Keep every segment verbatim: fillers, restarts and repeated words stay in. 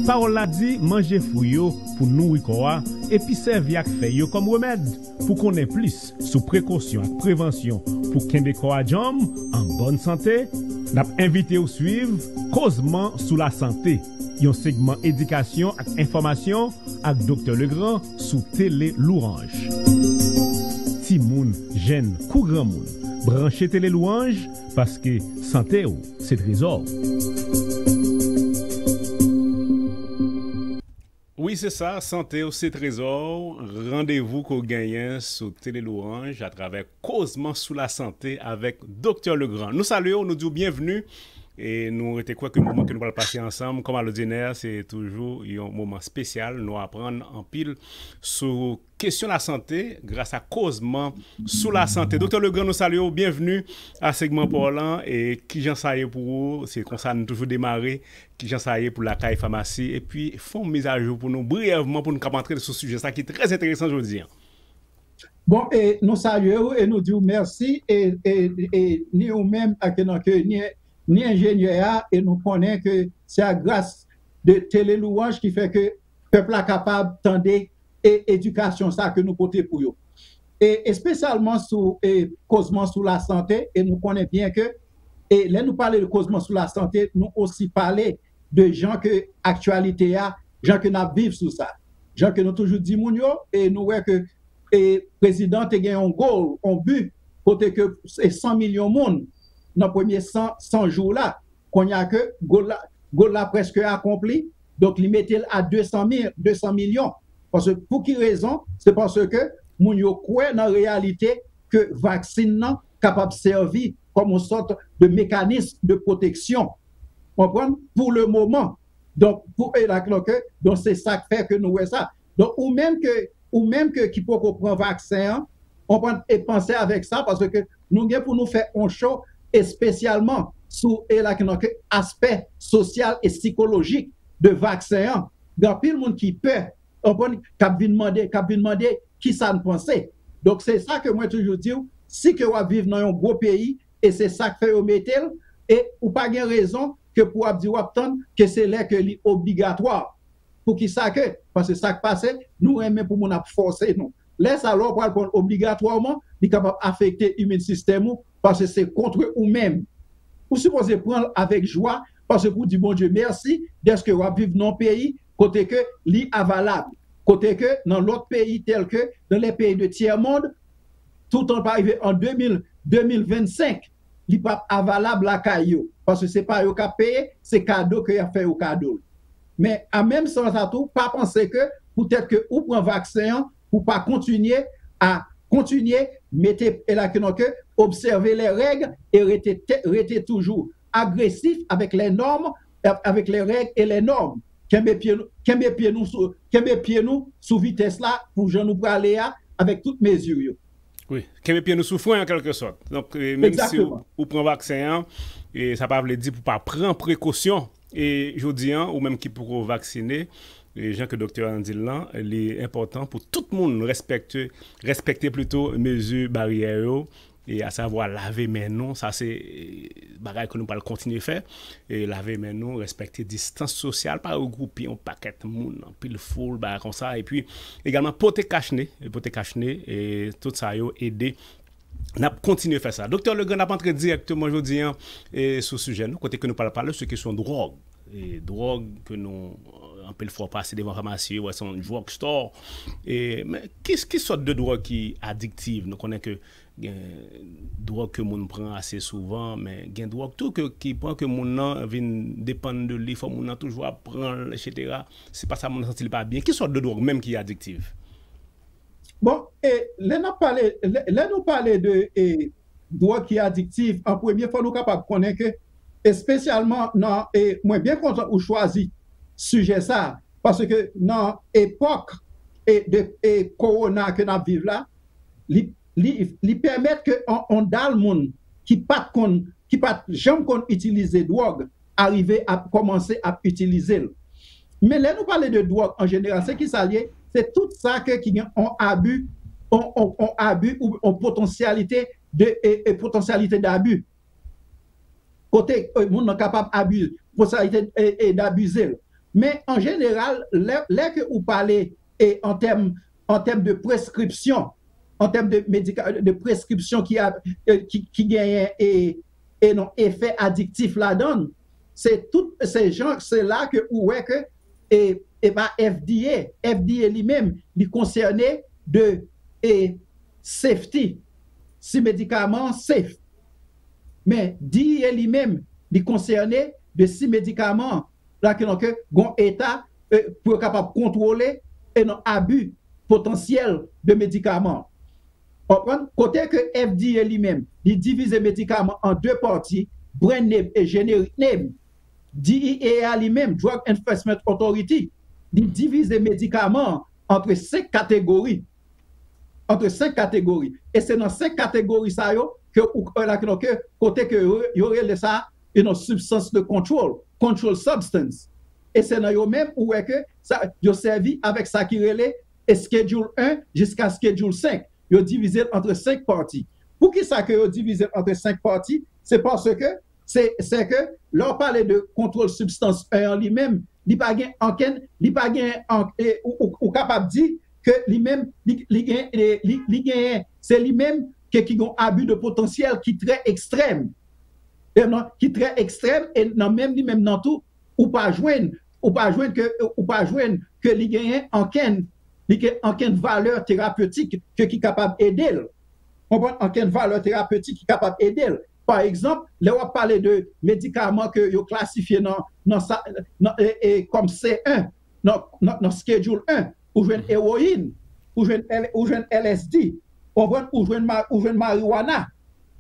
Pawòl la di, manje fwi yo pou nouri kò a, epi sèvi ak fèy yo kòm remèd. Pou konnen plis sou prekosyon ak prevansyon pou kenbe kò a djanm, an bòn sante, n ap envite w swiv Kozman sou Lasante, yon segman edikasyon ak enfòmasyon ak Doktè Legrand sou Tele Louange. Timoun, jèn kou granmoun, branche Tele Louange, paske sante w se trezò w. Wi, se sa, sante w se trezò w. Randevou ke w genyen sou Tele Louange atravè Kozman sou Lasante avèk Doktè Legrand. Nou salye w, nou di w byenvni. E nou rete kwè ke moman ke nou pral pase ansanm, kòm alòdinè, se toujou yon moman espesyal. Nou aprann anpil sou kesyon lasante gras a Kozman sou Lasante. Doktè Legrand, nou salye w, byenvni a segman pa w lan. E kijan sa ye pou ou? Se konsa nou toujou demare. Kijan sa ye pou lakay famasi? Epi fè yon mizajou pou nou briyèvman pou nou kab antre sou sijè sa ki trè enteresan jodi a. Bon, e nou salye w e nou di w mèsi, e, e, e ni ou menm, ake nan ke ni, ni enjenyè a, e nou konnen ke se a gras de Tele Louange ki fè ke pèp la kapab tande e edikasyon sa ke nou pote pou yo. E espesyalman sou e kozman sou lasante, e nou konnen byen ke e lè nou pale de kozman sou lasante, nou osi pale de jan ke aktyalite a, jan ke n ap viv sou sa. Jan ke nou toujou di moun yo, e nou wè ke e prezidan te gen yon goal, yon bi, kote ke e san milyon moun nan premye san, san jou la. Kounye a ke goal la, goal la prèske akonpli, donk li mete l a de san mil, de san milyon. Paske pou ki rezon? Se paske moun yo kwè nan reyalite ke vaksin nan kapab sèvi kòm yon sòt de mekanis de pwoteksyon. Konprann? Pou le moman. Donk, pou, e la, donk, e, donk, se sa k fè ke nou wè sa. Donk, ou menm ke, ou menm ke ki poko pran vaksen an, konprann e panse avèk sa, paske nou gen pou nou fè yon show espesyalman sou, e la, donk, aspè sosyal e sikolojik de vaksen an. Gen anpil moun ki pè, konprann, k ap vin mande, k ap vin mande kisa n panse. Donk, se sa ke mwen toujou di w, si ke w ap viv nan yon gwo peyi, e se sa k fè yo mete l, e ou pa gen rezon ke pou w ap di w ap tann ke se lè ke li obligatwa. Poukisa ke? Paske sa k pase, nou renmen pou moun ap fòse nou. Lè sa, lè w pral pran l obligatwaman, li kapab afekte imin sistèm ou, paske se kont ou menm. Ou sipoze pran l avèk jwa, paske pou di Bondye mèsi dèske w ap viv nan yon peyi kote ke li avalab, kote ke nan lòt peyi tèl ke dans les pays de tiers monde, toutan pa rive an de mil, de mil vennsenk, li p ap avalab lakay yo, paske se pa yo k ap peye, se kado ke y ap fè yo kado l. Men, an menm sans sa tou, pa panse ke poutèt ke ou pran vaksen an, pou pa kontinye a, kontinye mete, e la ke non ke, obsève les règles e rete, te- rete toujou agresif avec les normes, avec les règles et les normes. Kenbe pye nou, kenbe pye nou sou, kenbe pye nou sou vitès la pou jan nou prale a, avèk tout mezi yo. Wi, kenbe pye nou sou fren an kèlkesòt. Donk, e, menm si w, egzakteman, ou pran vaksen an, e sa pa vle di pou pa pran prekosyon. E jodi an, ou menm ki poko vaksine, e jan ke doktè an di l lan, li enpòtan pou tout moun respekte, respekte plito mezi baryè yo, e asavwa lave men nou, sa se, e, bagay ke nou pral kontinye fè. E lave men nou, respekte distans sosyal, pa regwoupe yon pakèt moun, anpil foul, bagay konsa. Epi egalman pote kach ne, e pote kach ne, e tout sa yo ede. N ap kontinye fè sa. Doktè Legrand, n ap antre dirèkteman jodi an, e, sou sijè nou, kote ke nou pral pale sou kesyon dwòg. E, dwòg ke nou, e, anpil fwa w pase devan famasi, ou wè se yon drug store. E, men, ki, ki sòt de dwòg ki adiktif? Nou konnen ke gen dwòg ke moun pran ase souvan, men gen dwòg tou ke, ki pran ke moun nan vin depann de li, fò moun nan toujou ap pran l, etsetera. Se pa sa moun nan santi li pa byen. Ki sòt de dwòg menm ki adiktif? Bon, e lè n ap pale, lè, lè nou pale de, e, dwòg ki adiktif, an premye, fò nou kapab konnen ke, espesyalman nan, e mwen byen kontan ou chwazi sijè sa, paske nan epòk, e, de, e, kowona ke n ap viv la, li, li, li pèmèt ke on, on dal moun ki pa t konn, ki pa t janm konn itilize dwòg, arive ap kòmanse ap itilize l. Men lè nou pale de dwòg an jeneral, se ki sa l ye? Se tout sa ke ki gen on abi, on, on, on abi ou on potansyalite de, e, e potansyalite dabi. kote e, moun nan kapab abize, posibilite e, e, d'abize l. Men an jeneral, lè, lè ke ou pale e, an tèm, an tèm de preskripsyon, an tèm de, medika, de preskripsyon ki, a, e, ki, ki genyen e, e non efè adiktif ladan l, se tout se jan, se la ke ou wè ke e, e pa F D A, F D A li menm, li konsène de e, safety, si medikaman an safe. Men D E A li menm, li konsène de si medikaman an, la ke non ke gon eta e, pou yo kapab kontwole e non abi potansyèl de medikaman an. Konprann? Kote ke F D A li menm, li divize medikaman an de pati, brand name e generic name. D E A li menm, Drug Enforcement Authority, li divize medikaman an antre senk kategori. Antre senk kategori. E se nan senk kategori sa yo ke ou, e, la, ke, ke, kote ke yo, yo rele sa, you know, substance de control, control substance. E se nan yo menm ou wè ke sa, yo sèvi avèk sa ki rele e Schedule en jiska Schedule senk. Yo divize l antre senk pati. Poukisa ke yo divize l antre senk pati? Se paske se, se ke lè w pale de kontwòl sibstans en an li menm, li pa gen ankenn, li pa gen an, e, ou, ou, ou kapab di ke li menm, li, li gen, e, li, li genyen, se li menm ke ki gen abi de potansyèl ki trè ekstrèm. E non, ki trè ekstrèm, e nan menm li menm nan tou, ou pa jwenn, ou pa jwenn ke, ou pa jwenn ke li genyen ankenn, li gen ankenn valè terapetik ke ki kapab ede l. Konprann? Ankenn valè terapetik ki kapab ede l. Pa egzanp, lè w ap pale de medikaman ke yo klasifye nan, nan sa, nan, e, e, kòm C en, nan, nan, nan Schedule en, ou jwenn ewoyin, ou jwenn, L, ou jwenn L S D, konprann? Ou jwenn, ma, ou jwenn mariwana,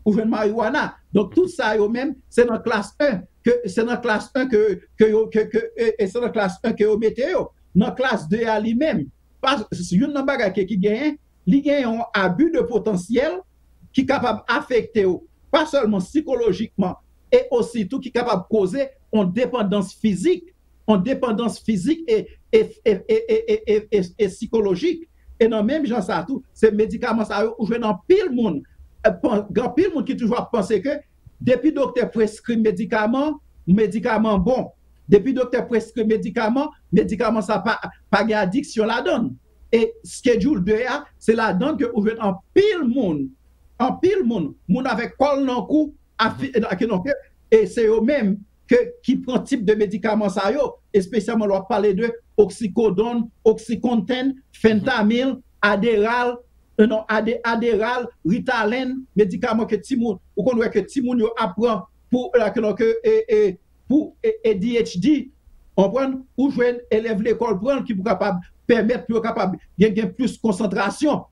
ou jwenn mariwana. Donk, tout sa yo menm, se nan klas en, ke, se nan klas en ke, ke yo, ke, ke, e, e se nan klas en ke yo mete yo. Nan klas de a li menm, pa, youn nan bagay ke ki genyen, li genyen yon abi de potansyèl ki kapab afekte w, pa sèlman sikolojikman, e osi tou ki kapab koze yon depandans fizik, yon depandans fizik e, e, e sikolojik. E nan menm jan sa tou, se medikaman sa yo, ou jwenn anpil moun, e, pan, gen anpil moun ki toujou ap panse ke depi doktè preskri medikaman, medikaman bon. Depi doktè preskri medikaman, medikaman sa pa, pa gen adiksyon ladan l. E Schedule de a, se ladan l ke ou jwenn anpil moun, anpil moun, moun avèk kòl nan kou, afi, e, ke non, ke, e se yo menm ke, ki pran tip de medikaman sa yo, espesyalman lè w ap pale de oksikodòn, oksikonten, fentamil, aderal, e non, ade, aderal, ritalèn, medikaman ke timoun, ou konn wè ke timoun yo ap pran pou, e, ke non, ke, e, e, pou, e, A D H D, konprann? Ou jwenn elèv lekòl pran l ki pou kapab pèmèt pou yo kapab gen, gen plis konsantrasyon.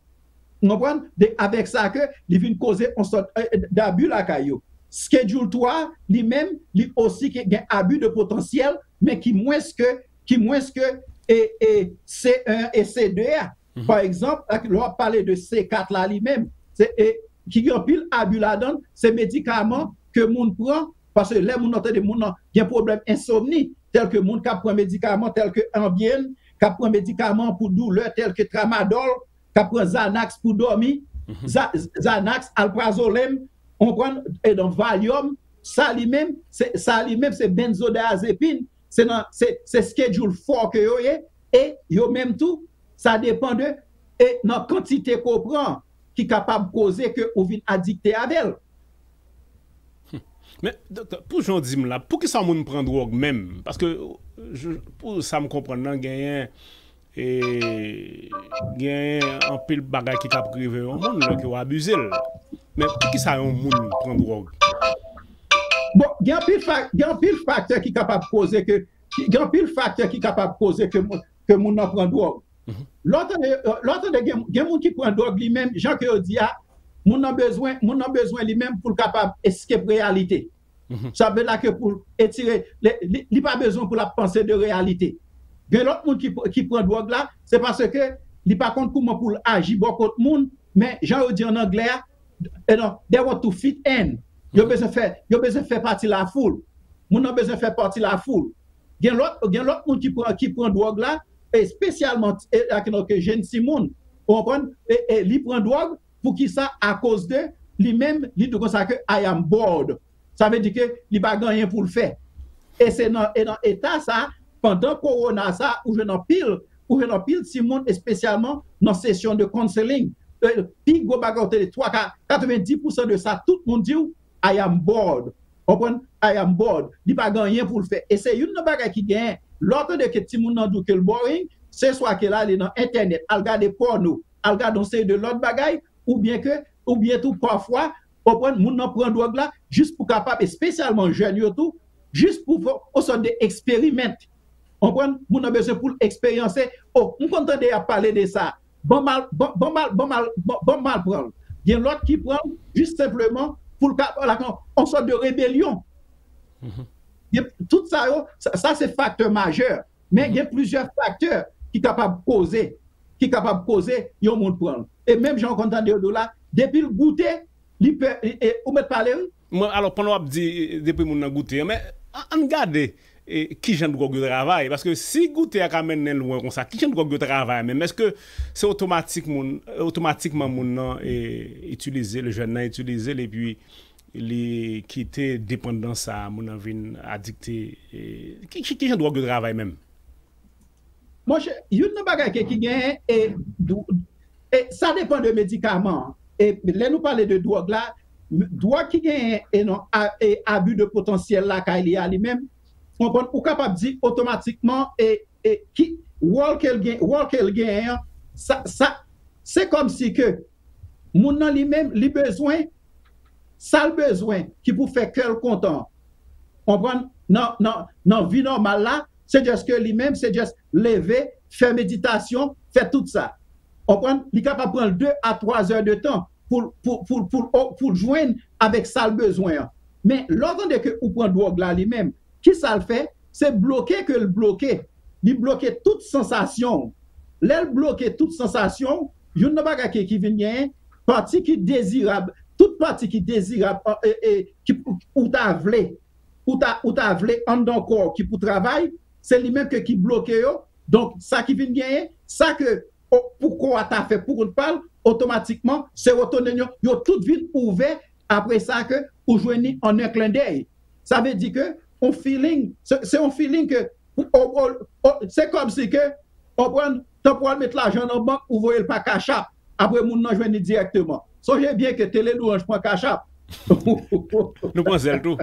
Konprann? De, avèk sa ke li vin koze yon sòt, e, e, dabi lakay yo. Schedule twa, li menm, li osi ke gen abi de potansyèl, men ki mwens ke, ki mwens ke, e, e, C en e C de a. Pa egzanp, lè w ap pale de C kat la li menm, se, e, ki gen anpil abi ladan l, se medikaman ke moun pran, paske lè moun nan tande moun nan gen pwoblèm ensomni, tèl ke moun k ap pran medikaman tèl ke Ambien, k ap pran medikaman pou doulè tèl ke Tramadol, k ap pran Xanax pou dòmi, Za-, Xanax, alprazolam, konprann, e donk Valium, sa li menm, se, sa li menm se benzodiazepin, se nan, se, se Schedule four ke yo ye, e yo menm tou, sa depann de, e nan kantite ke w pran, ki kapab koze ke ou vin adikte avè l. Men, doktè, pou jan w di m la, poukisa moun pran dwòg menm? Paske, je, pou sa m konprann nan, genyen, e, genyen anpil bagay ki kab rive yon moun lè ke w abize l. Men poukisa yon moun pran dwòg? Bon, gen anpil, gen anpil faktè ki kapab koze ke, gen anpil faktè ki kapab koze ke, ke moun nan pran dwòg. Lè w tande, lè w tande gen, gen moun ki pran dwòg li menm, jan ke yo di a, moun nan bezwen, moun nan bezwen li menm pou l kapab escape reyalite. Sa vle la ke pou l etire, li, li, li pa bezwen pou l ap panse de reyalite. Gen lòt moun ki, ki pran dwòg la, se paske li pa konn kouman pou l aji bò kot moun, men jan yo di an anglè a, e non, they want to fit in. Yo bezwen fè, yo bezwen fè pati lafoul. Moun nan bezwen fè pati lafoul. Gen lòt, gen lòt moun ki pran, ki pran dwòg la, espesyalman, e, ak, ke jèn timoun, ou konprann? E, e li pran dwòg, poukisa? Akoz de li menm, li di konsa ke I am bored. Sa vle di ke li pa gen anyen pou l fè. E se nan, e nan eta sa, pandan kowona sa, ou jwenn anpil, ou jwenn anpil timoun, espesyalman nan sesyon de counseling. E, pi gwo bagay ou tande, twa ka, katrevendis pousan de sa, tout moun di w, "I am bored." Konprann? "I am bored." Li pa gen anyen pou l fè. E se youn nan bagay ki genyen. Lè w tande ke timoun nan di w ke l boring, se swa ke l ale nan entènèt, al gade pòno, al gade yon seri de lòt bagay, oubyen ke, oubyen tou pafwa, konprann, moun nan pran dwòg la jis pou kapab, espesyalman jèn yo tou, jis pou fè yon sòt de eksperimènt. Konprann? Moun nan bezwen pou l eksperyanse. "O, m konn tande y ap pale de sa. Ban m al, ban, ban m al, ban m al, ban, ban m al pran l." Gen lòt ki pran l jis senpleman pou l ka, la, yon, yon sòt de rebelyon. Gen, tout sa yo, sa, sa se faktè majè. Men gen plizyè faktè ki kapab koze, ki kapab koze yon moun pran l. E menm jan w konn tande yo di w la, depi l goute, li pè, e, e, ou mèt pale, wi. Mwen, alò, pandan w ap di, e, depi moun nan goute an, men an, ann gade, e, ki jan dwòg yo travay. Paske si goute a ka mennen lwen konsa, ki jan dwòg yo travay menm? Èske se otomatik moun, otomatikman moun nan, e, itilize l, jèn nan itilize l, epi li kite depandans sa a, moun nan vin adikte? E, ki, ki, ki jan dwòg yo travay menm? Monchè, youn nan bagay ke ki genyen, e, dw-, e sa depann de medikaman an. E lè nou pale de dwòg la, m-, dwòg ki genyen, e non, a, e abi de potansyèl lakay li a li menm, konprann, ou kapab di otomatikman, e, e ki wòl ke l gen, wòl ke l genyen an, sa, sa, se kòmsi ke moun nan li menm, li bezwen sa l bezwen ki pou fè kè l kontan. Konprann? Nan, nan, nan vi nòmal la, se just ke li menm, se just leve, fè meditasyon, fè tout sa. Konprann? Li kapab pran l de a twa zè de tan pou, pou, pou, pou, pou, pou l jwenn avèk sa l bezwen an. Men, lè w tande ke ou pran dwòg la li menm, ki sa l fè? Se bloke ke l bloke. Li bloke tout sansasyon w. Lè l bloke tout sansasyon w, youn nan bagay ki, ki vin genyen, pati ki dezirab, tout pati ki dezirab, e, e, ki, ou ta vle, ou ta, ou ta vle anndan kò w ki pou travay, se li menm ke ki bloke yo. Donk, sa ki vin genyen, sa ke, o, pou kò a ta fè pou kont pa l, otomatikman, serotonin yo, yo tout vin ouvè apre sa ke ou jwenn li an un clin d'œil. Sa vle di ke on feeling, se, se on feeling ke, o, o, o, se kòmsi ke, konprann, tanpral met lajan nan bank, ou voye l pa Cash App. Apre moun nan jwenn li dirèkteman. Sonje byen ke Tele Louange pran Cash App. Nou pran zèl tou.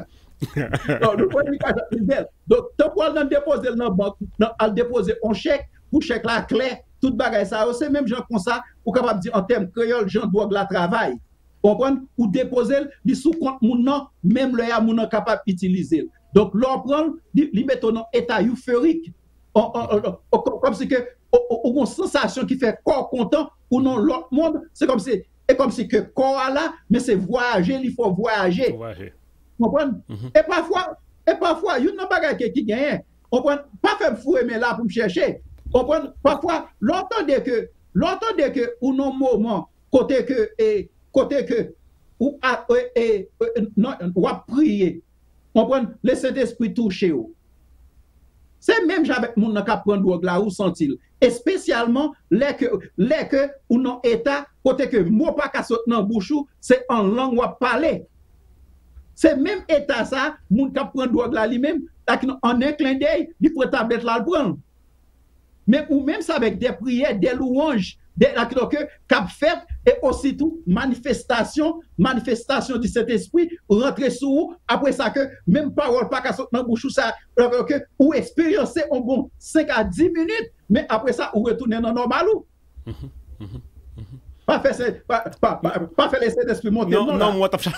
Non, nou pran li Cash App, li zèl. Donk, tanpral nan depoze l nan bank, nan al depoze on chèk, pou chèk la klè, tout bagay sa yo, se menm jan konsa, ou kapab di an tèm kreyòl, jan dwòg la travay. Konprann? Ou depoze l, li sou kont moun nan, menm lè a moun nan kapab itilize l. Donk, lè w pran l, li, li mete w nan eta euphoric. Kòmsi ke ou, ou, ou gon sansasyon ki fè kò w kontan, ou nan lòt mond, se kòmsi, e kòmsi ke kò a la, men se vwayaje, li fè w vwayaje. Fè w vwayaje. Konprann? Mhm. E pafwa, e pafwa, youn nan bagay ke, ki genyen, konprann, pa fè m foure men la pou m chèche. Konprann? Pafwa, lè w tande ke, lè w tande ke ou nan moman kote ke, e, kote ke ou a, e, e, e, nan, w ap priye, konprann, le Sentespri touche w. Se menm jan avèk moun nan k ap pran dwòg la, ou santi l. Espesyalman lè ke, lè ke ou nan eta kote ke mo pa ka sot nan bouch ou, se an lang w ap pale. Se menm eta sa, moun k ap pran dwòg la li menm, ak nan, an un clin d'œil, li pran tablèt la, l pran l. Men ou menm, se avèk de priyè, de louwanj, de, la, ki, donk, k ap fèt, e osi tou, manifestasyon, manifestasyon di Sentespri rantre sou ou. Apre sa, ke menm pawòl pa ka sot nan bouch ou, sa, donk, ou eksperyanse on bon senk a dis minit, men apre sa, ou retounen nan nòmal ou. Mhm, mhm, mhm. Pa fè se, pa, pa, pa, pa fè le Sentespri monte non, non, la. Non, mwen t ap cha-,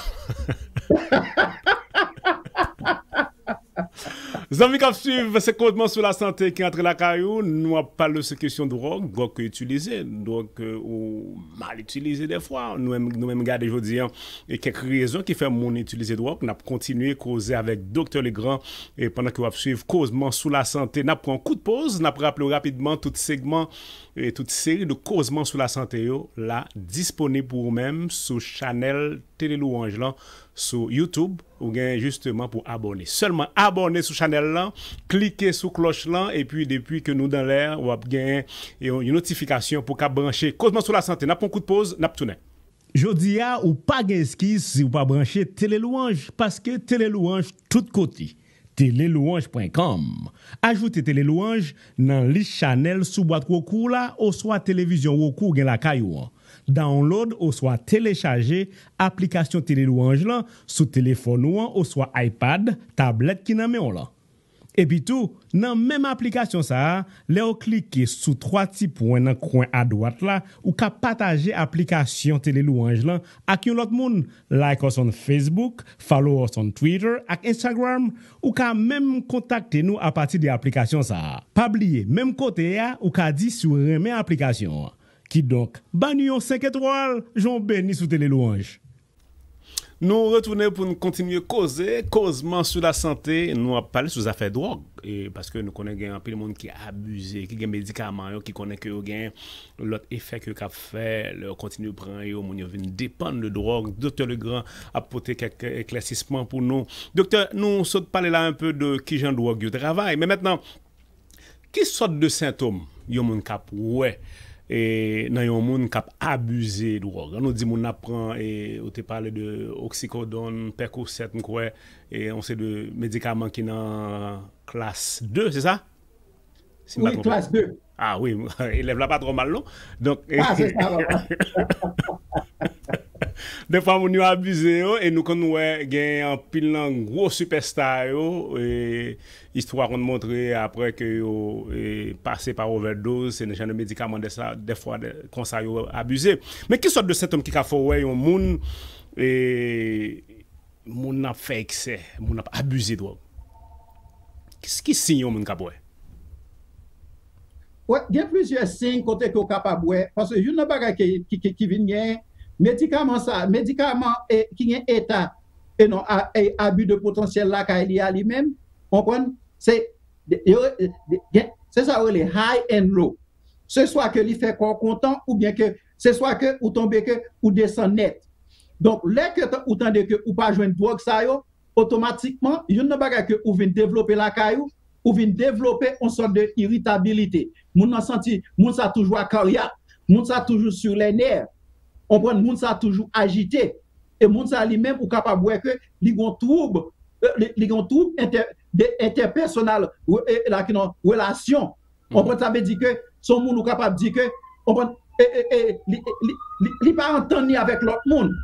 Zanmi k ap swiv, se Kozman sou Lasante ki antre lakay ou. Nou ap pale sou kesyon dwòg, dwòg ke itilize, dwòg ke ou mal itilize dèfwa. Nou menm, nou menm gade jodi an, e kèk rezon ki fè moun itilize dwòg. N ap kontinye koze avèk Doktè Legrand, e pandan ke w ap swiv Kozman sou Lasante. N ap pran kout poz, n ap raple w rapidman tout segman, e tout seri de Kozman sou Lasante yo la disponib pou ou menm sou chanèl Tele Louange lan sou YouTube. Ou gen jisteman pou abòne. Sèlman abòne sou chanèl lan, klike sou klòch lan, epi depi ke nou dan lè, w ap gen yon, yon notifikasyon pou w ka branche Kozman sou Lasante. N ap pran kout poz, n ap tounen. Jodi a, ou pa gen eskiz si w pa branche Tele Louange, paske Tele Louange tout kote. Tele Louange pwen kòm. Ajoute Tele Louange nan lis chanèl sou bwat Roku w la oswa televizyon Roku w gen lakay ou an. Download oswa telechaje aplikasyon Tele Louange lan sou telefòn ou an oswa iPad, tablèt ki nan men w lan. Epitou, nan menm aplikasyon sa a, lè w klike sou twa ti pwen nan kwen adwat la, ou ka pataje aplikasyon Tele Louange lan ak yon lòt moun. Like us on Facebook, follow us on Twitter ak Instagram. Ou ka menm kontakte nou apati de aplikasyon sa a. Pa bliye, menm kote a, ou ka di si w renmen aplikasyon an. Kidonk, ba nou yon senk etwal, jan w beni sou Tele Louange. Nou retounen pou n kontinye koze, kozman sou lasante. Nou ap pale sou zafè dwòg, e, paske nou konnen gen anpil moun ki abize, ki gen medikaman yo, ki konnen ke yo gen lòt efè ke yo k ap fè, lè yo kontinye pran yo, moun yo vin depann de dwòg. Doktè Legrand ap pote kèk eklèsisman pou nou. Doktè, nou sot pale la enpe de kijan dwòg yo travay, men mentnan, ki sòt de sentòm yon moun k ap wè e, nan yon moun k ap abize dwòg? An nou di moun nan ap pran, e, ou te pale de oksikodòn, pèkosèt, m kwè, e, yon seri de medikaman ki nan klas de, se sa? Si m pa Wi, twonpe. Klas de. Ah wi, elèv la pa twò mal non. Donk, Ah, se sa, papa. Defwa moun yo abize yo, e nou konn wè gen anpil nan gwo sipèsta yo, e, istwa konn montre apre ke yo, e, pase pa ovèdoz, se nan jan de medikaman de sa, defwa de, konsa yo abize. Men ki sòt de sentòm ki ka fè w wè yon moun, e, moun nan ap fè eksè, moun nan ap abize dwòg? Ki, ki siy yon moun k ap wè? Wè, gen plizyè siy kote ke w kapab wè, paske youn nan bagay ki, ki, ki, ki vin gen medikaman sa, medikaman e, ki gen eta e non a, e, abi de potansyèl lakay li a li menm, konprann? Se de- yo de- gen- se sa yo rele high and low. Se swa ke li fè kò w kontan oubyen ke se swa ke ou tonbe ke ou desann nèt. Donk, lè ke t- ou tande ke ou pa jwenn dwòg sa yo, otomatikman, youn nan bagay ke ou vin devlope lakay ou, ou vin devlope yon sòt de iritabilite. Moun nan santi, moun sa toujou akaryat, moun sa toujou sur les nerfs. Konprann, moun sa toujou ajite. E moun sa li menm, ou kapab wè ke li gon twoub, e, li, li gon twoub entè, de, entèpèsonal, e, e, la, ki nan relasyon. Konprann, sa vle di ke se yon moun ou kapab di ke, konprann, e, e, e, li, li, li, li pa antann li avèk lòt moun.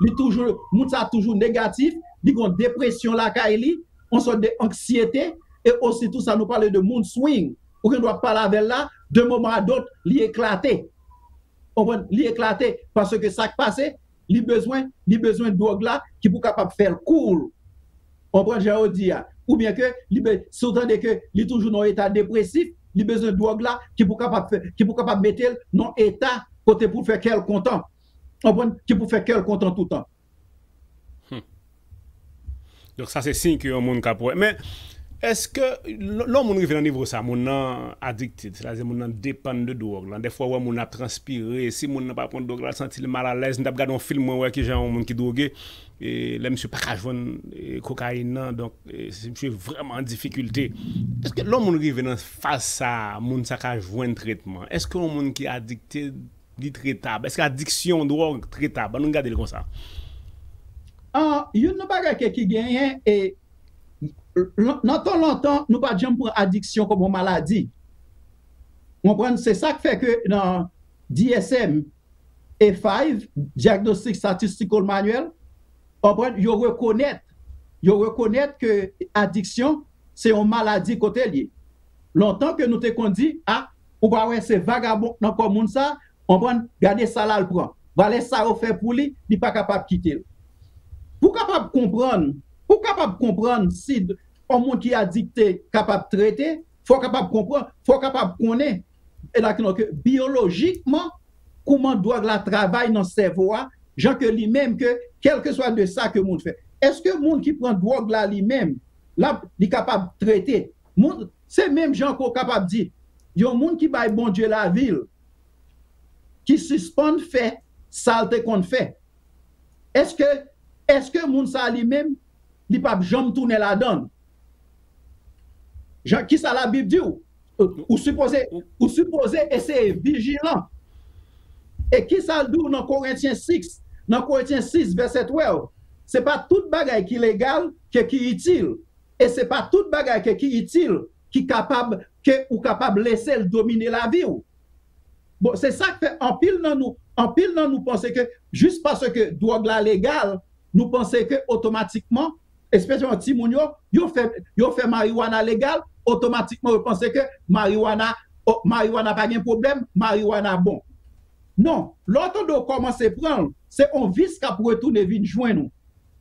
Li toujou, moun sa toujou negatif, li gon depresyon lakay li, yon sòt de anksyete, e osi tou sa nou pale de mood swing. Ou gen dwa pale avè l la, de moman a dòt, li eklate. Konprann? Li eklate, paske sa k pase, li bezwen, li bezwen dwòg la ki pou kapab fè l cool. Konprann jan yo di a? Oubyen ke li be- si w tande ke li toujou nan eta depresif, li bezwen dwòg la ki pou kapab fè, ki pou kapab mete l nan eta kote pou fè kè l kontan. Konprann? Ki pou fè kè l kontan toutan. Donk sa se siy ke yon moun ka pou wè. Men èske lè yon moun rive nan nivo sa, moun nan adikte, sètadi moun nan depann de dwòg lan, dèfwa ou wè moun nan ap transpire, si moun nan pa pran dwòg la, l santi l malalèz, m t ap gade yon fim mwen wè kijan yon moun ki dwoge, e, lè misye pa ka jwenn e, kokayin nan, donk e, si misye vrèman an difikilte. Èske lè yon moun rive nan faz sa, moun sa ka jwenn tretman? Èske yon moun ki adikte li tretab? Èske adiksyon dwòg tretab? Ann nou gade l konsa. Ah, youn nan bagay ke ki genyen, e, nan tan lontan, nou pa t janm pran adiksyon kòm yon maladi. Konprann? Se sa k fè ke nan D S M A five, Diagnostic Statistical Manual, konprann, yo rekonèt, yo rekonèt ke adiksyon se yon maladi kote l ye. Lontan ke nou te konn di, a, ou pa wè se vagabon nan kò moun sa, konprann, gade sa l al pran. Valè sa yo fè pou li, li pa kapab kite l. Pou kapab konprann, pou kapab konprann si yon moun ki adikte kapab trete, fò w kapab konprann, fò w kapab konnen, e la ki non ke biyolojikman, kouman dwòg la travay nan sèvo a, jan ke li menm ke, kèlkeswa de sa ke moun fè. Èske moun ki pran dwòg la li menm, l ap, li kapab trete? Moun, se menm jan ke w kapab di, yon moun ki bay Bondye lavi l, ki sispann fè sa l te konn fè, èske, èske moun sa li menm, li p ap janm tounen ladan l? Jan, kisa Labib di w? Ou sipoze, ou sipoze eseye vijilan. E kisa l di w nan Korentyen sis? Nan Korentyen sis, vèsè twelve, se pa tout bagay ki legal ke ki itil, e se pa tout bagay ke ki itil ki kapab, ke ou kapab lese l domine lavi w. Bon, se sa k fè anpil nan nou, anpil nan nou panse ke jis paske dwòg la legal, nou panse ke otomatikman, espesyalman timoun yo, yo fè, yo fè mariwana legal, otomatikman yo panse ke mariwana, o, mariwana pa gen pwoblèm, mariwana bon. Non, lè w tande w kòmanse pran l, se yon vis k ap retounen vin jwenn ou.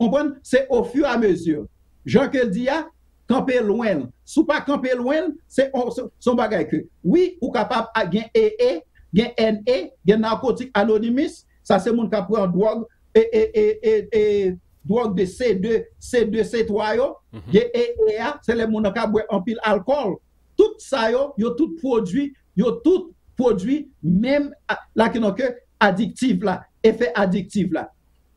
Konprann? Se au fur et à mesure. Jan ke l di a, kanpe lwen l. Si w pa kanpe lwen l, se on, se, se yon bagay ke, wi, ou kapab a, gen A A, gen N A, gen Narcotics Anonymous, sa se moun k ap pran dwòg, e, e, e, e, e, dwòg de C deux, C deux, C trois yo, gen A A a, se lè moun nan ka bwè anpil alkòl. Tout sa yo, yo tout pwodui, yo tout pwodui menm a, la ki nan ke adiktif la, efè adiktif la.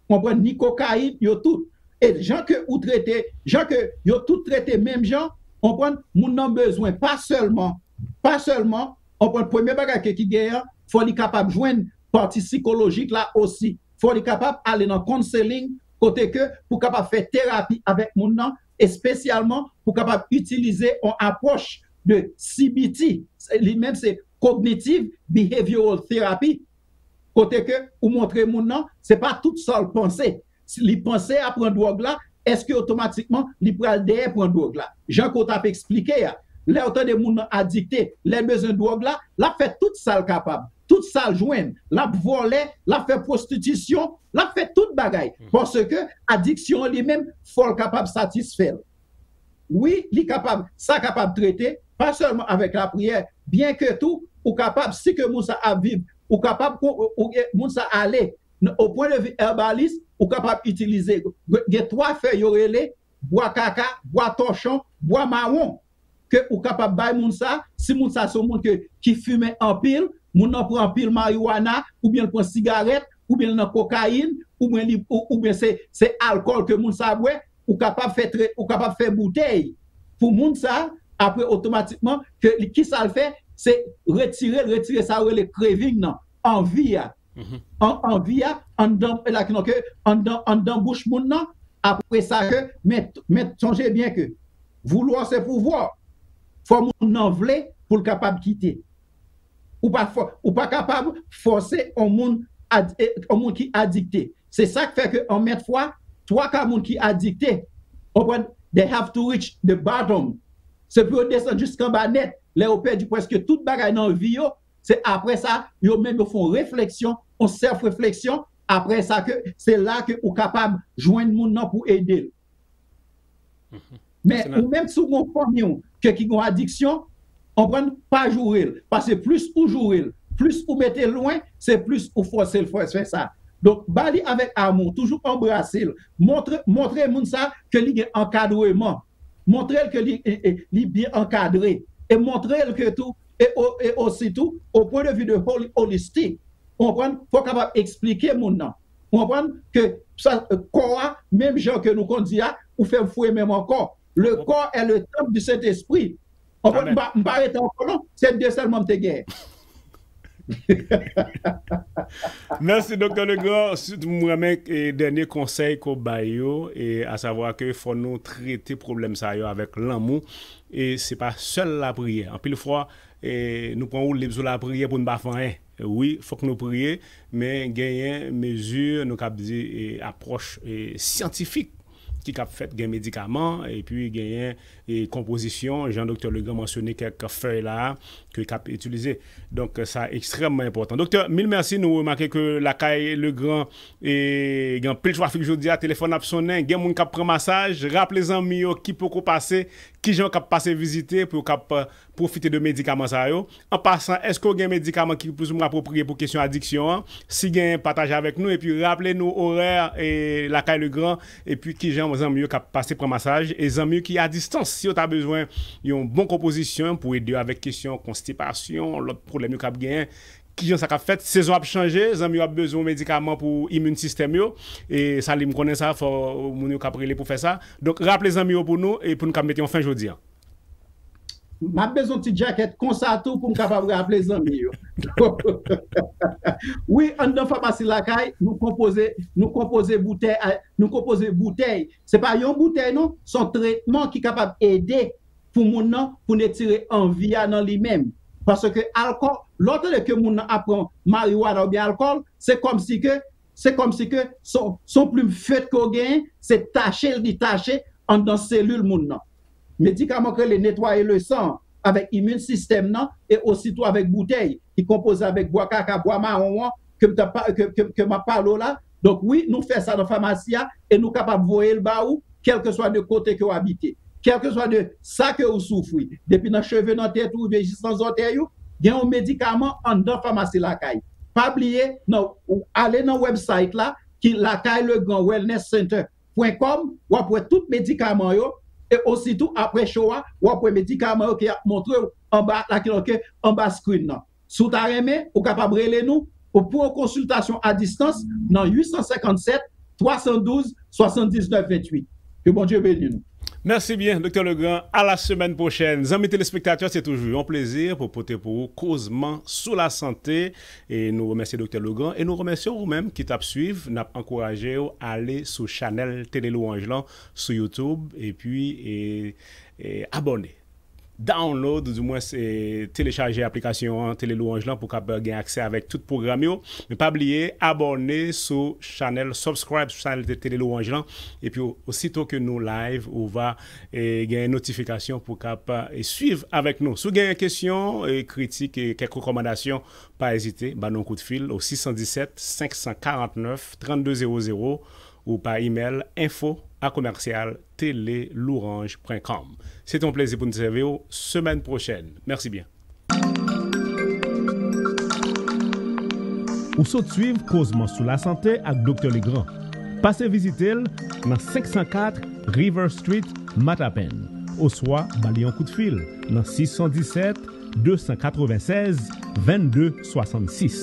Konprann? Ni kokayin, yo tout. E jan ke ou trete, jan ke yo tout trete menm jan, konprann? Moun nan bezwen pa sèlman, pa sèlman, konprann? Premye bagay ke ki genyen, fò li kapab jwenn pati sikolojik la osi. Fò li kapab ale nan counseling, kote ke pou kapab fè terapi avèk moun nan, espesyalman pou kapab itilize yon apwòch de C B T, li menm se cognitive behavioral therapy, kote ke ou montre moun nan, se pa tout sa l panse. Si li panse a pran dwòg la, èske otomatikman li pral dèyè pran dwòg la? Jan ke w t ap eksplike a, lè w tande moun nan adikte, lè l bezwen dwòg la, l ap fè tout sa l kapab, tout sa l jwenn, l ap vòlè, l ap fè pwostitisyon, l ap fè tout bagay. Paske adiksyon an li menm, fò l kapab satisfè l. Wi, li kapab, sa kapab trete, pa sèlman avèk lapriyè, byen ke tou, ou kapab, si ke moun sa ap viv, ou kapab, ou, ou, moun sa ale, nan, au point de vue herbaliste, ou kapab itilize, gen twa fèy yo rele, bwa kaka, bwa tòchon, bwa mawon, ke ou kapab bay moun sa, si moun sa se yon moun ke, ki fimen anpil, moun nan pran anpil mariwana, oubyen l pran sigarèt, oubyen l nan kokayin, oubyen li, ou, oubyen se, se alkòl ke moun sa bwè, ou kapab fè tre, ou kapab fè boutèy pou moun sa, apre otomatikman, ke li, kisa l fè, se retire l, retire sa yo rele craving nan, anvi a. An, anvi a, anndan, la ki non ke, anndan, anndan bouch moun nan, apre sa ke, men, men sonje byen ke, vouloir se pouvoir. Fò moun nan vle pou l kapab kite. Ou pa fò, ou pa kapab fòse yon moun, ad, e, yon moun ki adikte. Se sa k fè ke anmèt fwa, twa ka moun ki adikte, konprann, they have to reach the bottom. Se pou yo desann jiskanba nèt. Lè yo pèdi prèske tout bagay nan vi yo, se apre sa, yo menm yo fè yon refleksyon, yon self refleksyon, apre sa ke, se la ke ou kapab jwenn moun nan pou ede l. Men ou menm si w gon fanmi w ke ki gon adiksyon, konprann, pa joure l. Paske plis ou joure l, plis ou mete l lwen, se plis ou fòse l fè, fè sa. Donk, ba li avèk amou, toujou anbrase l. Montre, montre moun sa ke li gen ankadreman. Montre l ke li, e, e, li byen ankadre. E montre l ke tou, e, o- e osi tou, au point de vue de holi- holistic, ou konprann, fò w kapab eksplike moun nan. Ou konprann ke sa, kò a, menm jan ke nou konn di a, ou fè m foure men m ankò. Le corps est le temple du Saint-Esprit. Ou konprann? M pa, m pa rete ankò non, se de sèlman m te genyen. Mèsi, Doktè Legrand. Sitou, m renmen e, dènye konsèy ke w bay yo, e, asavwa ke fò nou trete pwoblèm sa yo avèk lanmou. E se pa sèl lapriyè. Anpil fwa, e, nou pran woulib sou lapriyè pou n pa fè anyen. Wi, fòk nou priye, men genyen mezi, nou kab di, e, apwòch e, syantifik ki kab fèt, gen medikaman, epi genyen e, konpozisyon, jan Doktè Legrand mansyone kèk fèy la a, ke k ap itilize. Donk, sa ekstrèmman enpòtan. Doktè, mil mèsi, nou remake ke lakay Legrand e, gen anpil trafik jodi a, telefòn ap sonnen, gen moun k ap pran masaj, raple zanmi yo ki poko pase, kijan yo k ap pase vizite pou yo k ap pwofite de medikaman sa yo. An pasan, èske w gen medikaman ki plis ou mwens apwopriye pou kesyon adiksyon an? Si genyen, pataje avèk nou epi raple nou orè e, lakay Legrand epi kijan zanmi yo k ap pase pran masaj e zanmi yo ki a distans, si yo ta bezwen yon bon konpozisyon pou ede yo avèk kesyon konstipasyon, lòt pwoblèm yo k ap genyen, kijan sa k ap fèt? Sezon ap chanje, zanmi yo ap bezwen yon medikaman pou imin sistèm yo. E sa li m konnen sa, fò moun yo k ap rele pou fè sa. Donk, raple zanmi yo pou nou e pou nou kab mete yon fen jodi a. M ap bezwen yon ti djakèt konsa tou pou m kapab raple zanmi yo. Wi, anndan Famasi Lakay, nou konpoze, nou konpoze boutèy, nou konpoze boutèy. Se pa yon boutèy non, se yon tretman ki kapab ede pou moun nan, pou n retire anvi a nan li menm. Paske alkòl, lè w tande ke moun nan ap pran mariwana oubyen alkòl, se kòmsi ke, se kòmsi ke son, son plim fèt ke w genyen, se tache l, li tache anndan selil moun nan. Medikaman k rele netwaye le san avèk imin sistèm nan e ositou avèk boutèy ki konpoze avèk bwa kaka, bwa mawon an ke m t ap pa- ke, ke, ke m ap pale w la. Donk wi, nou fè sa nan famasi a e nou kapab voye l ba ou, kèlkeswa de kote ke w abite, kèlkeswa de sa ke ou soufri, depi nan cheve nan tèt ou rive jis nan zòtèy ou, gen yon medikaman anndan Famasi Lakay. Pa bliye, nan, ou ale nan website la ki Lakay Legrand Wellness Center pwen kòm, w ap wè tout medikaman yo, e ositou apre show a, w ap wè medikaman yo ke y ap montre w anba, la ki anba screen nan. Si w ta renmen, ou kapab rele nou pou yon konsiltasyon a distans nan uit san senkannsèt, twa san douz, swasanndiznèf, venntuit. Ke Bondye beni nou. Mèsi byen, Doktè Legrand. A la semèn pwochèn. Zanmi telespektatè, se toujou yon plezi pou pote pou ou kozman sou lasante. E nou remèsye Doktè Legrand e nou remèsye ou menm ki t ap swiv. N ap ankouraje w ale sou chanèl Tele Lwanj lan sou YouTube epi e, e abòne. Download, ou dimwen e, telechaje aplikasyon an Tele Lwanj lan pou w kab gen aksè avèk tout pwogram yo. Men pa bliye abòne sou chanèl, subscribe sou chanèl Tele Lwanj lan. Epi osito ke nou live, ou va e, gen notifikasyon pou kab e, swiv avèk nou. Si w gen kesyon, e, kritik, e, kèk rekòmandasyon, pa ezite, ban nou yon kout fil o sis san disèt, senk san karant nèf, trannde zewo zewo ou pa imèl info a commercial tele lourange pwen com. Se te yon plezi pou n sèvi w semèn pwochèn. Mèsi byen. Ou sot swiv kozman sou lasante ak Doktè Legrand. Pase vizite l nan senk san kat River Street, Matapen, oswa ba li yon kout fil nan sis san disèt, de san katrevennsèz, vennde swasannsis.